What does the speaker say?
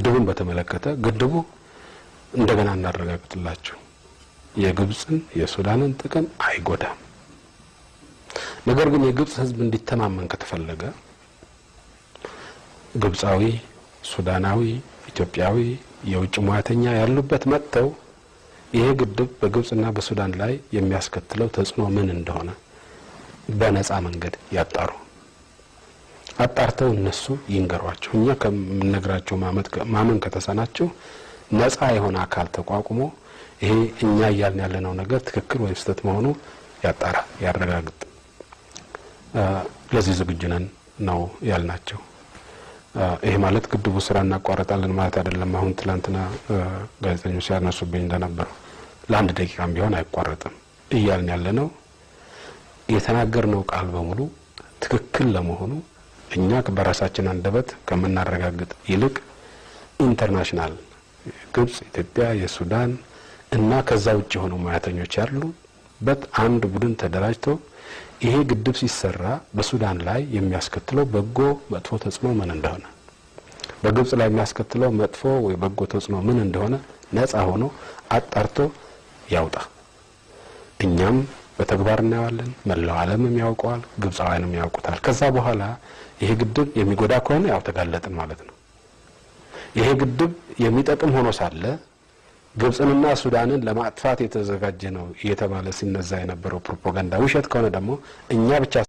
ግድቡን በተመለከተ ግድቡ እንደገና እናረጋግጥላችሁ የግብጽን የሱዳንን ጥቅም አይጎዳም። ነገር ግን የግብጽ ህዝብ እንዲተማመን ከተፈለገ ግብጻዊ፣ ሱዳናዊ፣ ኢትዮጵያዊ የውጭ ሙያተኛ ያሉበት መጥተው ይሄ ግድብ በግብጽና በሱዳን ላይ የሚያስከትለው ተጽዕኖ ምን እንደሆነ በነፃ መንገድ ያጣሩ። አጣርተው እነሱ ይንገሯቸው። እኛ ከምንነግራቸው ማመን ከተሳናቸው ነፃ የሆነ አካል ተቋቁሞ ይሄ እኛ እያልን ያለነው ነገር ትክክል ወይም ስህተት መሆኑ ያጣራ ያረጋግጥ። ለዚህ ዝግጁ ነን ነው ያልናቸው። ይሄ ማለት ግድቡ ስራ እናቋርጣለን ማለት አይደለም። አሁን ትላንትና ጋዜጠኞች ሲያነሱብኝ እንደነበረው ለአንድ ደቂቃም ቢሆን አይቋረጥም እያልን ያለነው የተናገርነው ቃል በሙሉ ትክክል ለመሆኑ እኛ በራሳችን አንደበት ከምናረጋግጥ ይልቅ international ግብጽ፣ ኢትዮጵያ፣ የሱዳን እና ከዛ ውጭ የሆኑ ሙያተኞች ያሉበት አንድ ቡድን ተደራጅቶ ይሄ ግድብ ሲሰራ በሱዳን ላይ የሚያስከትለው በጎ መጥፎ ተጽዕኖ ምን እንደሆነ፣ በግብጽ ላይ የሚያስከትለው መጥፎ ወይ በጎ ተጽዕኖ ምን እንደሆነ ነፃ ሆኖ አጣርቶ ያውጣ። እኛም በተግባር እናየዋለን፣ መላው ዓለምም ያውቀዋል፣ ግብጻውያንም ያውቁታል። ከዛ በኋላ ይሄ ግድብ የሚጎዳ ከሆነ ያው ተጋለጥን ማለት ነው። ይሄ ግድብ የሚጠቅም ሆኖ ሳለ ግብጽንና ሱዳንን ለማጥፋት የተዘጋጀ ነው እየተባለ ሲነዛ የነበረው ፕሮፓጋንዳ ውሸት ከሆነ ደግሞ እኛ ብቻ